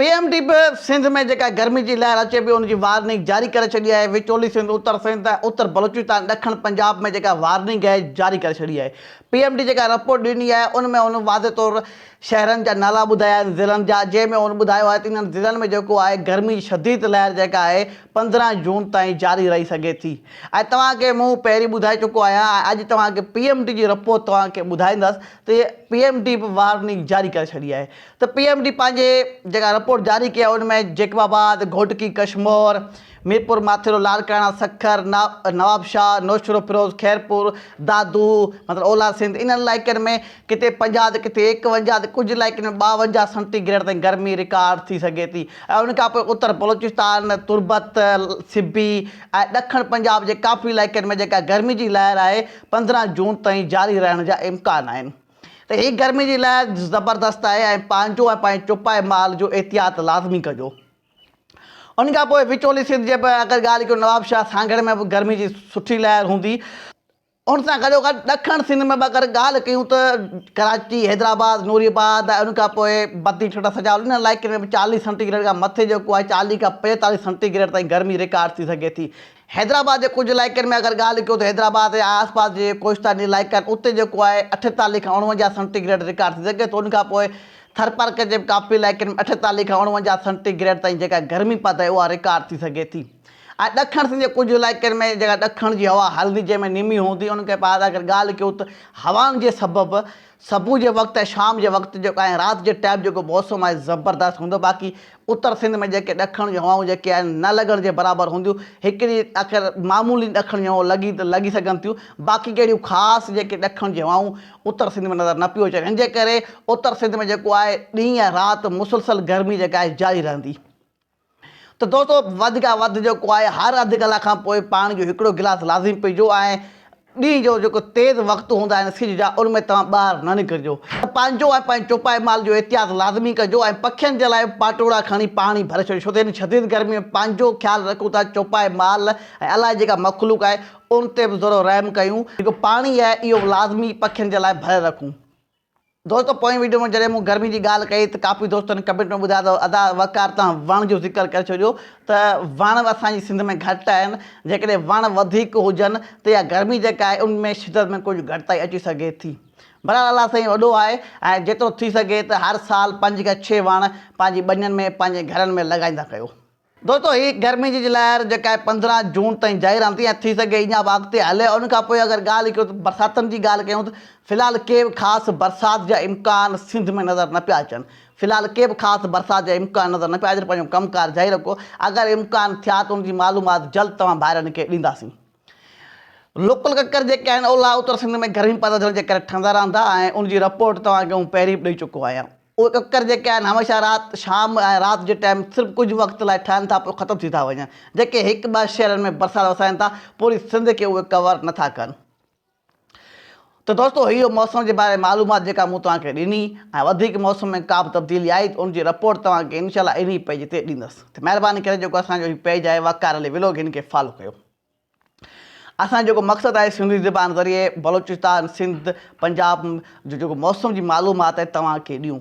P M D به سنڌ ۾ جيڪا گرمي جي لهر اچي پئي ان جي وارننگ جاري ڪري ڇڏي آهي، وچولي سنڌ، اتر سنڌ ۽ اتر بلوچستان، ڏکڻ پنجاب ۾ جيڪا وارننگ آهي جاري ڪري ڇڏي آهي. پي ايم ڊي جيڪا رپورٽ ڏني آهي ان ۾ هن واضح طور شهرن جا نالا ٻڌايا آهن ضلعن جا جنهن ۾ هن ٻڌايو آهي ته انهن ضلعن ۾ جيڪو آهي گرمي جي شديد لهر جيڪا آهي 15 جون تائين جاري رهي سگهي ٿي ۽ توهان کي مون پهرين ٻڌائي چڪو آهيان ۽ اڄ توهان کي پي ايم ڊي جي رپورٽ توهان کي ٻڌائيندس ته پي ايم ڊي به وارننگ جاري ڪري ڇڏي آهي ته پي ايم ڊي پنهنجي جيڪا رپورٽ جاري ڪئي آهي ان ۾ جيڪب آباد، گهوٽڪي، ڪشمور، ميرپور ماٿيلو، لاڙڪاڻا، سکر، نوابشاهه، نوشهروفيروز، خيرپور، دادو مطلب اولهه سنڌ انهن علائقن ۾ ڪٿي 50 ته ڪٿي 51 ته ڪجهه علائقن ۾ 52 سينٽي گريڊ تائين گرمي رڪارڊ ٿي سگهي ٿي ۽ ان کان پوء اتر بلوچستان، تربت، سبي ۽ ڏکڻ پنجاب جي ڪافي علائقن ۾ جيڪا گرمي جي لهر آهي 15 جون تائين جاري رهڻ جا امڪان آهن. ته هي گرمي جي لاء زبردست آهي ۽ پنهنجو ۽ پنهنجي چوپائي مال جو احتياط لازمي ڪجو. ان کان پوء وچولي سنڌ جي به اگر ڳالهه ڪيون نوابشاهه سانگهڙ ۾ به گرمي جي سٺي لهر هوندي. ان سان گڏوگڏ ڏکڻ سنڌ ۾ به اگر ڳالهه ڪيون ته ڪراچي، حيدرآباد، نوري آباد ۽ ان کان پوء بدين ٺٽه سجاول انهن علائقن ۾ به 40 سينٽي گريڊ کان مٿي جيڪو آهي 40 کان 45 سينٽي گريڊ تائين گرمي رڪارڊ ٿي سگهي ٿي. حيدرآباد جي ڪجهه علائقن ۾ اگر ڳالهه ڪيون ته حيدرآباد ۽ آس پاس جي ڪوهستاني علائقا آهن اتي جيڪو آهي 48 کان 49 سينٽي گريڊ رڪارڊ ٿي سگهي ٿو ان کان پوء ٿرپارڪر جي به ڪافي علائقن ۾ 48 کان 49 سينٽي گريڊ تائين جيڪا گرمي پد آهي اها رڪارڊ ٿي سگهي ٿي ۽ ڏکڻ سنڌ جي ڪجهه علائقن ۾ جيڪا ڏکڻ جي هوا هلندي جنهن ۾ نمي هوندي ان کي بعد اگر ڳالهه ڪيون ته هوائن جي سبب صبح جي وقت ۽ شام جي وقت جيڪو ۽ رات جي ٽائيم جيڪو موسم آهي زبردست هوندو باقي اتر سنڌ ۾ جيڪي ڏکڻ جون هوائون جيڪي آهن نه لڳڻ جي برابر هونديون هڪڙي آخر معمولي ڏکڻ جون هوائون لڳي ته لڳي سگهن ٿيون باقي ڪهڙيون خاص جيڪي ڏکڻ جون هوائون اتر سنڌ ۾ نظر نه پيون اچن ان جي ڪري اتر سنڌ ۾ جيڪو آهي ڏينهن ۽ رات مسلسل گرمي جيڪا آهي جاري رهندي. ته دوستو وڌ کان وڌ جيڪو آهي هر اڌ ڪلاڪ کان پوء پاڻي جو هڪڙو گلاس لازمي پيئجو ۽ ڏينهن جو جيڪو تيز وقت هوندا آهن سج جا ان ۾ توهان ٻاهر نه نڪرجو ته پنهنجو ۽ پنهنجي چوپائي مال جو احتياط لازمي ڪجو ۽ پکين جي لاء به پاٽوڙا کڻي پاڻي ڀري ڇڏيو ڇو ته هن شديد گرمي ۾ پنهنجو خيال رکون ٿا چوپائي مال ۽ الائي جيڪا مخلوق آهي ان تي به ذرو رحم ڪيون جيڪو پاڻي آهي اهو به لازمي پکين جي لاء ڀري رکون. دوستو پوئين ويڊيو ۾ جڏهن مون گرمي جي ڳالهه ڪئي ته ڪافي دوستن ڪمينٽ ۾ ٻڌايو ته ادا وقار توهان وڻ جو ذڪر ڪري ڇڏيو ته وڻ اسان جي سنڌ ۾ گهٽ آهن جيڪڏهن وڻ وڌيڪ هجن ته اها گرمي جيڪا آهي ان ۾ شدت ۾ ڪجهه گهٽتائي اچي سگهي ٿي بهرحال الله سائين وڏو آهي ۽ جيترو ٿي سگهي ته هر سال پنج کان ڇهه وڻ پنهنجي ٻنين ۾ پنهنجي گهرن ۾ لڳائيندا ڪيو. دوستو هي گرمي جي لهر جيڪا آهي 15 جون تائين جاري رهندي ۽ ٿي سگهي اڃا به اڳتي هلي ان کان پوء اگر ڳالهه ڪيون ته برساتن جي ڳالهه ڪيون ته في الحال ڪي به خاص برسات جا امڪان سنڌ ۾ نظر نه پيا اچن في الحال ڪي به خاص برسات جا امڪان نظر نه پيا اچن پنهنجو ڪم ڪار جاري رکو اگر امڪان ٿيا ته ان جي معلومات جلد توهان ڀائرن کي ڏينداسين لوڪل ڪڪر جيڪي آهن اولهه اتر سنڌ ۾ گرمي پيدا ٿيڻ جي ڪري ٺهندا رهندا ۽ ان جي رپورٽ توهان کي آئون پهرين به ڏئي چڪو آهيان. اهي ڪڪر جيڪي آهن هميشه رات شام ۽ رات جي ٽائيم صرف ڪجهه وقت لاء ٺهن ٿا پوء ختم ٿي ٿا وڃن جيڪي هڪ ٻه شهرن ۾ برسات وسائن ٿا پوري سنڌ کي اهي ڪور نه ٿا ڪن ته دوستو هي هو موسم جي باري ۾ معلومات جيڪا مون توهان کي ڏني ۽ وڌيڪ موسم ۾ ڪا به تبديلي آئي ته ان جي رپورٽ توهان کي انشاء الله انهي پيج تي ڏيندس ته مهرباني ڪري جيڪو اسان جو هي پيج آهي وقار علي ولوگ هن کي فالو ڪيو. اسان جو جيڪو مقصد آهي سنڌي زبان ذريعي بلوچستان، سنڌ، پنجاب جو جيڪو موسم جي معلومات آهي توهان کي ڏيون.